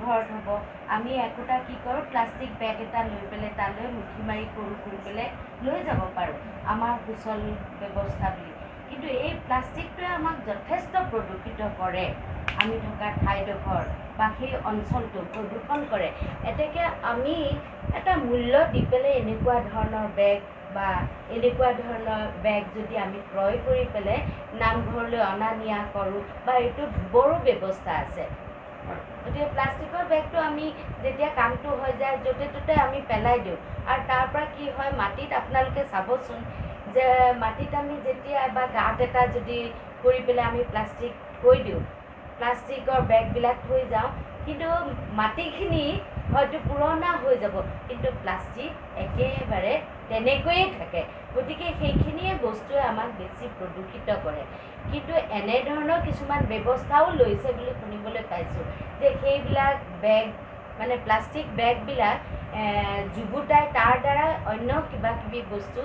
নামঘৰত হ'ব, আমি একোটা কি কৰোঁ, প্লাষ্টিক বেগ এটা লৈ পেলাই তালৈ মুঠি মাৰি সৰু কৰি পেলাই লৈ যাব পাৰোঁ আমাৰ সুচল ব্যৱস্থা বুলি। কিন্তু এই প্লাষ্টিকটোৱে আমাক যথেষ্ট প্ৰদূষিত কৰে, আমি থকা ঠাইডোখৰ বা সেই অঞ্চলটো প্ৰদূষণ কৰে। এতেকে আমি এটা মূল্য দি পেলাই এনেকুৱা ধৰণৰ বেগ বা এনেকুৱা ধৰণৰ বেগ যদি আমি ক্ৰয় কৰি পেলাই নামঘৰলৈ অনা নিয়া কৰোঁ, বা এইটো ধুবৰো ব্যৱস্থা আছে। গতিকে প্লাষ্টিকৰ বেগটো আমি যেতিয়া কামটো হৈ যায় য'তে ত'তে আমি পেলাই দিওঁ, আৰু তাৰ পৰা কি হয় মাটিত আপোনালোকে চাবচোন যে মাটিত আমি যেতিয়া বা গাঁত এটা যদি কৰি পেলাই আমি প্লাষ্টিক থৈ দিওঁ, প্লাষ্টিকৰ বেগবিলাক থৈ যাওঁ, কিন্তু মাটিখিনি হয়তো পুৰণা হৈ যাব, কিন্তু প্লাষ্টিক একেবাৰে তেনেকৈয়ে থাকে। গতিকে সেইখিনিয়ে বস্তুৱে আমাক বেছি প্ৰদূষিত কৰে। কিন্তু এনেধৰণৰ কিছুমান ব্যৱস্থাও লৈছে বুলি শুনিবলৈ পাইছোঁ যে সেইবিলাক বেগ মানে প্লাষ্টিক বেগবিলাক যুগুতাই তাৰ দ্বাৰা অন্য কিবা কিবি বস্তু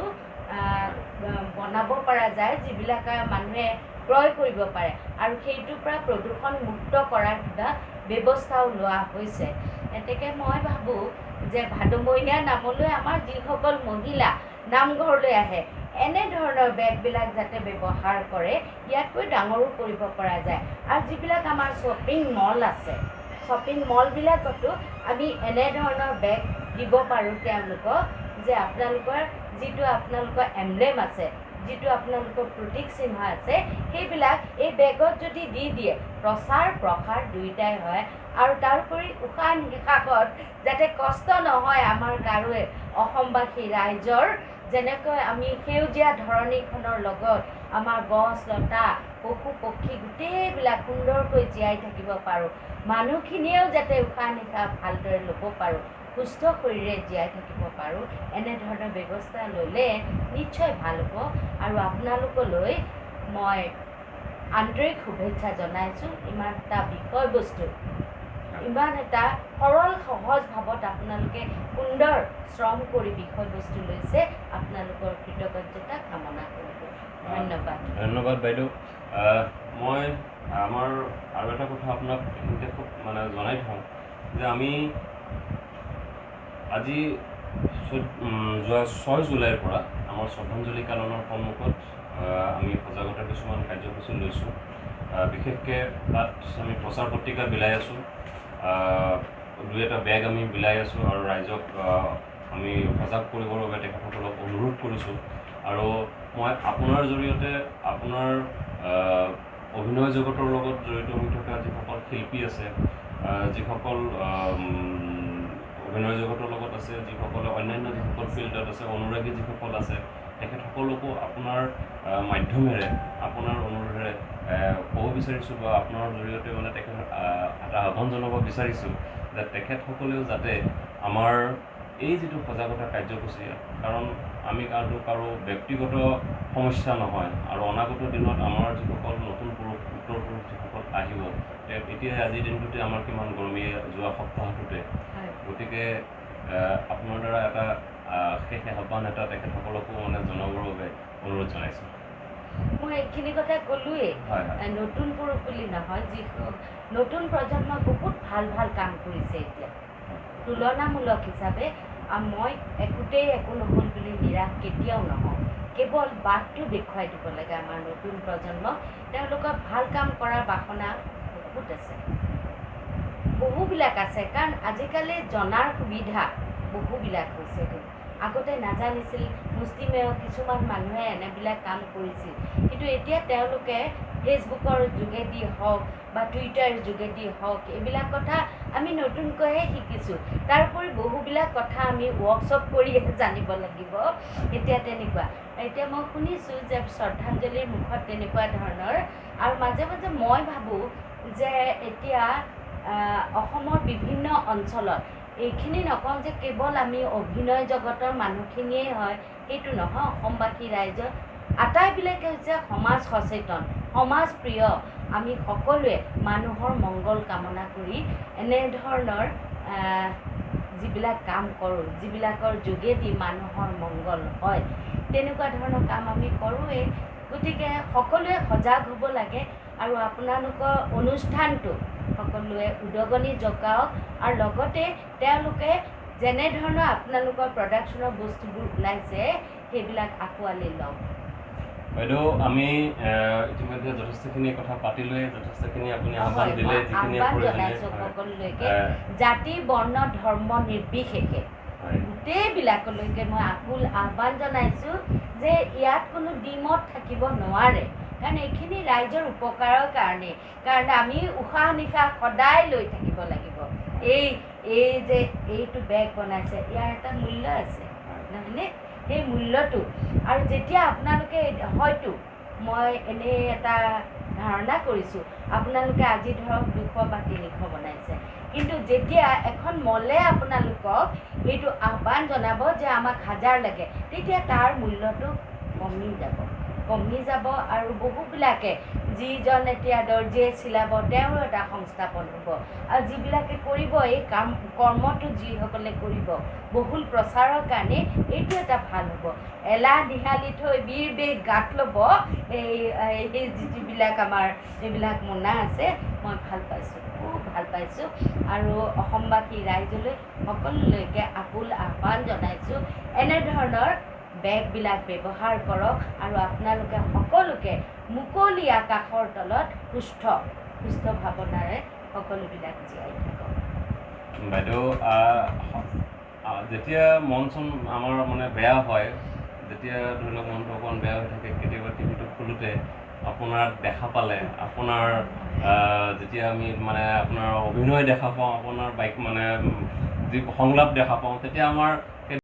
বনাব পৰা যায়, যিবিলাক মানুহে ক্ৰয় কৰিব পাৰে, আৰু সেইটোৰ পৰা প্ৰদূষণ মুক্ত কৰাৰ কিবা ব্যৱস্থাও লোৱা হৈছে। গতিকে মই ভাবোঁ যে ভাদমহীয়া নামলৈ আমাৰ যিসকল মহিলা নামঘৰলৈ আহে, এনেধৰণৰ বেগবিলাক যাতে ব্যৱহাৰ কৰে, ইয়াতকৈ ডাঙৰো কৰিব পৰা যায়। আৰু যিবিলাক আমাৰ শ্বপিং মল আছে, শ্বপিং মলবিলাকতো আমি এনেধৰণৰ বেগ দিব পাৰোঁ তেওঁলোকক, যে আপোনালোকৰ যিটো আপোনালোকৰ এমব্লেম আছে, যিটো আপোনালোকৰ প্ৰতীক চিহ্ন আছে, সেইবিলাক এই বেগত যদি দি দিয়ে, প্ৰচাৰ প্ৰসাৰ দুয়োটাই হয়। আৰু তাৰোপৰি উশাহ নিশাহত যাতে কষ্ট নহয় আমাৰ কাৰোৱে, অসমবাসী ৰাইজৰ, যেনেকৈ আমি সেউজীয়া ধৰণীখনৰ লগত আমাৰ গছ লতা পশু পক্ষী গোটেইবিলাক সুন্দৰকৈ জীয়াই থাকিব পাৰোঁ, মানুহখিনিয়েও যাতে উশাহ নিশাহ ভালদৰে ল'ব পাৰোঁ, সুস্থ শৰীৰে জীয়াই থাকিব পাৰোঁ, এনেধৰণৰ ব্যৱস্থা ল'লে নিশ্চয় ভাল হ'ব। আৰু আপোনালোকলৈ মই আন্তৰিক শুভেচ্ছা জনাইছোঁ। ইমান এটা বিষয়বস্তু, ইমান এটা সৰল সহজ ভাৱত আপোনালোকে সুন্দৰ শ্ৰম কৰি বিষয়বস্তু লৈছে, আপোনালোকৰ কৃতজ্ঞতা কামনা কৰিলোঁ। ধন্যবাদ। ধন্যবাদ বাইদেউ। মই আমাৰ আৰু এটা কথা আপোনাক এইখিনিতে খুব মানে জনাই থওঁ যে আমি আজি যোৱা 6 জুলাইৰ পৰা আমাৰ শ্ৰদ্ধাঞ্জলি কালনৰ সন্মুখত আমি সজাগতাৰ কিছুমান কাৰ্যসূচী লৈছোঁ। বিশেষকৈ তাত আমি প্ৰচাৰ পত্ৰিকা বিলাই আছোঁ, দুই এটা বেগ আমি বিলাই আছোঁ, আৰু ৰাইজক আমি সজাগ কৰিবৰ বাবে তেখেতসকলক অনুৰোধ কৰিছোঁ। আৰু মই আপোনাৰ জৰিয়তে আপোনাৰ অভিনয় জগতৰ লগত জড়িত হৈ থকা যিসকল শিল্পী আছে, যিসকল অভিনয় জগতৰ লগত আছে, যিসকলে অন্যান্য যিসকল ফিল্ডত আছে, অনুৰাগী যিসকল আছে, তেখেতসকলকো আপোনাৰ মাধ্যমেৰে, আপোনাৰ অনুৰোধেৰে ক'ব বিচাৰিছোঁ বা আপোনাৰ জৰিয়তে মানে তেখেত এটা আহ্বান জনাব বিচাৰিছোঁ যে তেখেতসকলেও যাতে আমাৰ এই যিটো সজাগতা কাৰ্যসূচী, কাৰণ আমি কাৰো ব্যক্তিগত সমস্যা নহয়, আৰু অনাগত দিনত আমাৰ যিসকল নতুন পুৰুষ, উত্তৰ পুৰুষ যিসকল আহিব, এতিয়া আজিৰ দিনটোতে আমাৰ কিমান গৰমী যোৱা সপ্তাহটোতে, গতিকে আপোনাৰ দ্বাৰা এটা শেষ আহ্বান এটা তেখেতসকলকো মানে জনাবৰ বাবে অনুৰোধ জনাইছোঁ। মই এইখিনি কথা ক'লোৱেই, নতুন পুৰুষ বুলি নহয়, যি নতুন প্ৰজন্মই বহুত ভাল ভাল কাম কৰিছে এতিয়া তুলনামূলক হিচাপে। মই একোতেই একো নহ'ল বুলি নিৰাশ কেতিয়াও নহওঁ, কেৱল বাটটো দেখুৱাই দিব লাগে আমাৰ নতুন প্ৰজন্মক। তেওঁলোকৰ ভাল কাম কৰাৰ বাসনা বহুত আছে, বহুবিলাক আছে, কাৰণ আজিকালি জনাৰ সুবিধা বহুবিলাক হৈছেগৈ। আগতে নাজানিছিল, মুষ্টিমেয় কিছুমান মানুহে এনেবিলাক কাম কৰিছিল, কিন্তু এতিয়া তেওঁলোকে ফেচবুকৰ যোগেদি হওক বা টুইটাৰ যোগেদি হওক, এইবিলাক কথা আমি নতুনকৈহে শিকিছোঁ। তাৰোপৰি বহুবিলাক কথা আমি ৱৰ্কশ্বপ কৰিহে জানিব লাগিব এতিয়া তেনেকুৱা। এতিয়া মই শুনিছোঁ যে শ্ৰদ্ধাঞ্জলিৰ মুখত তেনেকুৱা ধৰণৰ, আৰু মাজে মাজে মই ভাবোঁ যে এতিয়া অসমৰ বিভিন্ন অঞ্চলত এইখিনি নকওঁ যে কেৱল আমি অভিনয় জগতৰ মানুহখিনিয়েই হয়, সেইটো নহয়, অসমবাসী ৰাইজৰ আটাইবিলাকে হৈছে সমাজ সচেতন, সমাজপ্ৰিয়। আমি সকলোৱে মানুহৰ মংগল কামনা কৰি এনেধৰণৰ যিবিলাক কাম কৰোঁ, যিবিলাকৰ যোগেদি মানুহৰ মংগল হয়, তেনেকুৱা ধৰণৰ কাম আমি কৰোঁৱেই। গতিকে সকলোৱে সজাগ হ'ব লাগে। আৰু আপোনালোকৰ অনুষ্ঠানটো সকলোৱে উদগনি যোগাওক আৰু লগতে তেওঁলোকে যেনেধৰণৰ আপোনালোকৰ প্ৰডাকশ্যনৰ বস্তুবোৰ ওলাইছে সেইবিলাক আঁকোৱালি লওক। বাইদেউ, আমি ইতিমধ্যে যথেষ্টখিনি কথা পাতিলোৱে, যথেষ্টখিনি আপুনি আহ্বান দিলে, যিখিনি আহ্বান প্ৰয়োজনীয়। জনাইছোঁ সকলোলৈকে, জাতি বৰ্ণ ধৰ্ম নিৰ্বিশেষে গোটেইবিলাকলৈকে মই আকুল আহ্বান জনাইছোঁ যে ইয়াত কোনো দ্বিমত থাকিব নোৱাৰে, কাৰণ এইখিনি ৰাইজৰ উপকাৰৰ কাৰণে, কাৰণ আমি উশাহ নিশাহ সদায় লৈ থাকিব লাগিব। এই এই যে এইটো বেগ বনাইছে, ইয়াৰ এটা মূল্য আছে, নহয়নে? সেই মূল্যটো আৰু যেতিয়া আপোনালোকে, হয়তো মই এনেই এটা ধাৰণা কৰিছোঁ, আপোনালোকে আজি ধৰক 200 বা 300 বনাইছে, কিন্তু যেতিয়া এখন মলে আপোনালোকক এইটো আহ্বান জনাব যে আমাক 1000 লাগে, তেতিয়া তাৰ মূল্যটো কমি যাব, কমি যাব। আৰু বহুবিলাকে, যিজন এতিয়া দৰ্জীয়ে চিলাব তেওঁৰো এটা সংস্থাপন হ'ব, আৰু যিবিলাকে কৰিব এই কাম কৰ্মটো যিসকলে কৰিব বহুল প্ৰচাৰৰ কাৰণে এইটো এটা ভাল হ'ব। এলাহ নিহালি থৈ বীৰ বেগ গাত ল'ব, এই এই যিবিলাক আমাৰ এইবিলাক মোনা আছে, মই ভাল পাইছোঁ, খুব ভাল পাইছোঁ। আৰু অসমবাসী ৰাইজলৈ সকলোলৈকে আকুল আহ্বান জনাইছোঁ, এনেধৰণৰ বেগবিলাক ব্যৱহাৰ কৰক আৰু আপোনালোকে সকলোকে মুকলি আকাশৰ তলত সুস্থ সুস্থ ভাৱনাৰে সকলোবিলাক জীয়াই থাকক। বাইদেউ, যেতিয়া মন চন আমাৰ মানে বেয়া হয়, যেতিয়া ধৰি লওক মনটো অকণমান বেয়া হৈ থাকে, কেতিয়াবা টিভিটো খোলোতে আপোনাক দেখা পালে, আপোনাৰ যেতিয়া আমি মানে আপোনাৰ অভিনয় দেখা পাওঁ, আপোনাৰ বাইক মানে যি সংলাপ দেখা পাওঁ, তেতিয়া আমাৰ